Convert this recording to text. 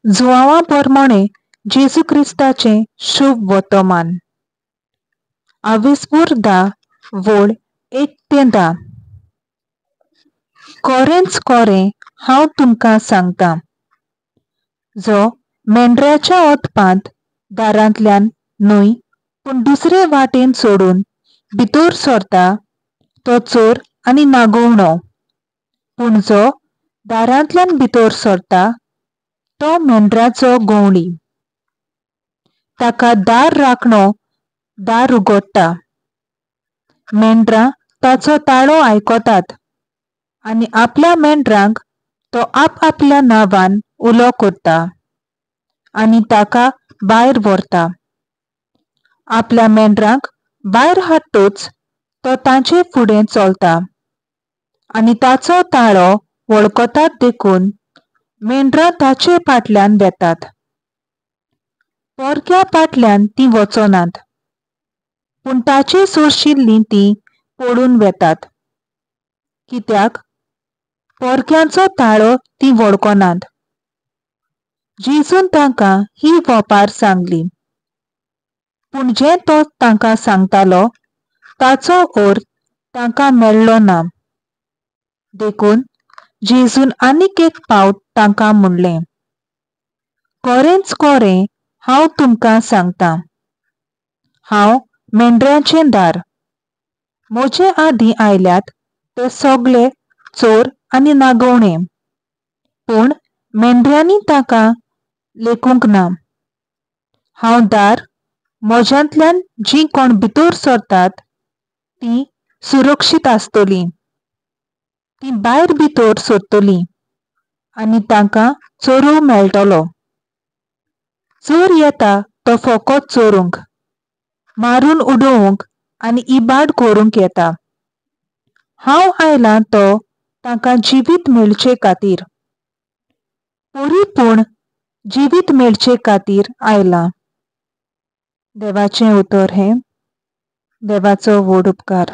जुआंवा पोरमाणें जेजू क्रिस्ताचें शुभ वर्तमान. आवेस्पूर 10 वळ 1 ते 10. कोरेंच कोरें हांव तुमकां सांगता, जो मेंढराच्या ओतपांत दारांतल्यान न्हय पूण दुसरे वाटेन सोडून भितर सरता तो चोर आनी नागोवणो. पूण जो दारांतल्यान भितर सरता तो मेंढराचो गवळी. ताका दार राखणो दार उगडटा. मेंढरां ताचो ताळो आयकतात आनी आपल्या मेंढरांक तो आपआपल्या नांवान उलो करता आनी ताका भायर व्हरता. आपल्या मेंढरांक भायर हाडटच तो तांचे फुडें चलता आनी ताचो ताळो वळखतात देखून मेंढरां ताचे फाटल्यान वेतात. परक्या फाटल्यान तीं वचनात, पूण ताचे सोंशिल्लीं तीं पळून वेतात, कित्याक परक्यांचो ताळो तीं वळखनात. जेजून तांकां ही वपार सांगली, पूण जें तो तांकां सांगतालो ताचो अर्थ तांकां मेळ्ळो ना. देखून जेजून आनीक एक पावट तांकां म्हणलें, कोरेंच कोरें हांव तुमकां सांगता, हांव मेंढरांचें दार. म्हजे आदीं आयल्यात ते सगळे चोर आनी नागोवणे, पूण मेंढरांनी तांकां लेखूंक ना. हांव दार, म्हज्यांतल्यान जीं कोण भितर सरतात तीं सुरक्षीत आसतलीं. तीं भायर भितर सरतलीं आनी तांकां चोरूं मेळटलो. चोर येता तो फकत चोरूंक, मारून उडोवंक आनी इबाड करूंक येता. हांव आयलां तो तांकां जिवीत मेळचे खातीर, परिपूर्ण जिवीत मेळचे खातीर आयलां. देवाचें उतर हें. देवाचो व्हड उपकार.